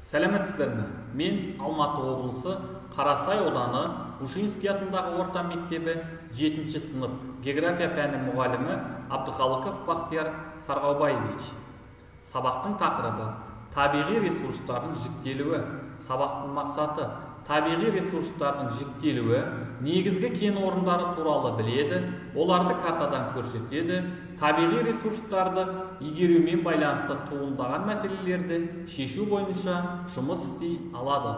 Сәлеметсіздер ме? Мен Алматы облысы Қарасай ауданы Ушинский атындағы орта мектебі 7-ші сынып география пәні мұғалімі Абдықалықов Бақтияр Сарғаубаевич. Сабақтың тақырыбы табиғи ресурстардың жіктелуі. Сабақтың мақсаты табиғи ресурстардың жіктелуі, негізгі кен орындары туралы біледі, оларды картадан көрсетеді, табиғи ресурстарды игерумен байланысты туындаған мәселелерді шешу бойынша жұмыс істей алады.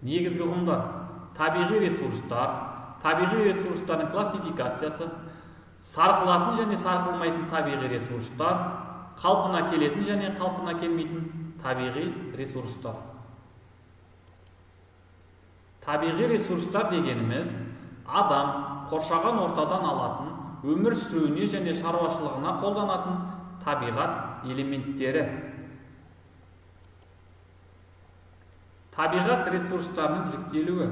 Негізгі ұғымдар: табиғи ресурстар, табиғи ресурстардың классификациясы, сарқылатын және сарқылмайтын табиғи ресурстар, қалпына келетін және қалпына келмейтін табиғи ресурстар. Табиғи ресурстар дегеніміз адам қоршаған ортадан алатын, өмір сүруіне және шаруашылығына қолданатын табиғат элементтері. Табиғат ресурстарының жіктелуі.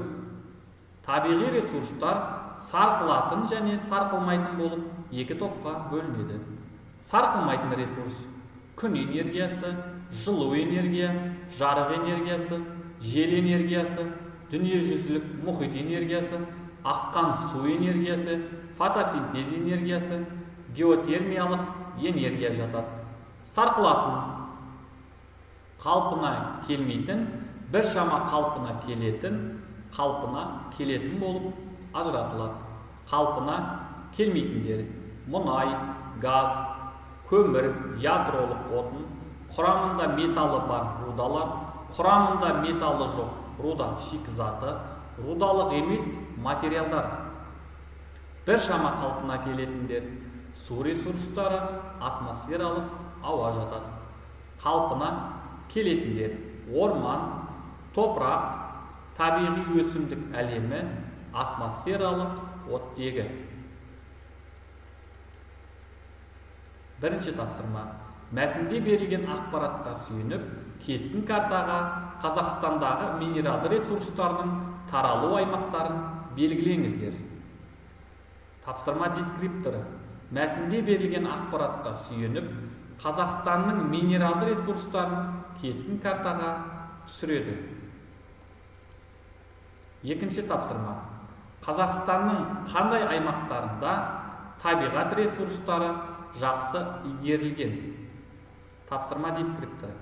Табиғи ресурстар сарқылатын және сарқылмайтын болып екі топқа бөлінеді. Сарқылмайтын ресурс күн энергиясы, жылу энергия, жарық энергиясы, жел энергиясы, дүниежүзілік мұхит энергиясы, аққан су энергиясы, фотосинтез энергиясы, геотермиялық энергия жатады. Сарқылатын, қалпына келмейтін, біршама қалпына келетін, қалпына келетін болып ажыратылады. Қалпына келмейтіндер мұнай, газ, көмір, ядролық отын, құрамында металы бар рудалар, құрамында металы жоқ руда шикізаты, рудалық емес материалдар. Біршама қалпына келетіндер су ресурстары, атмосфералық ауа жатады. Қалпына келетіндер орман, топырақ, табиғи өсімдік әлемі, атмосфералық оттегі. Бірінші тапсырма. Мәтінде берілген ақпаратқа сүйеніп, кескін картаға Қазақстандағы минералды ресурстардың таралу аймақтарын белгілеңіздер. Тапсырма дескрипторы. Мәтінде берілген ақпаратқа сүйеніп, Қазақстанның минералды ресурстарын кескін картаға түсіреді. Екінші тапсырма. Қазақстанның қандай аймақтарында табиғат ресурстары жақсы игерілген? Тапсырма дескрипторы.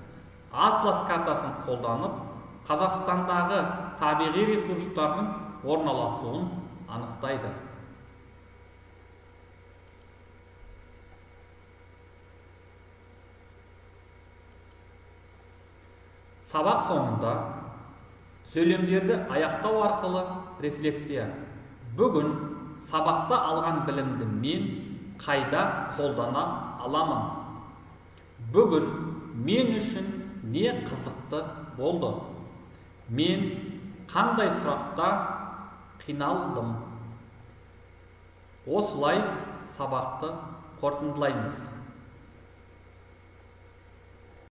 Атлас картасын қолданып, Қазақстандағы табиғи ресурстардың орналасуын анықтайды. Сабақ соңында сөйлемдерді аяқтау арқылы рефлексия. Бүгін сабақта алған білімді мен қайда қолдана аламын? Бүгін мен үшін не қызықты болды? Мен қандай сұрақта қиналдым? Осылай сабақты қорытындылаймыз.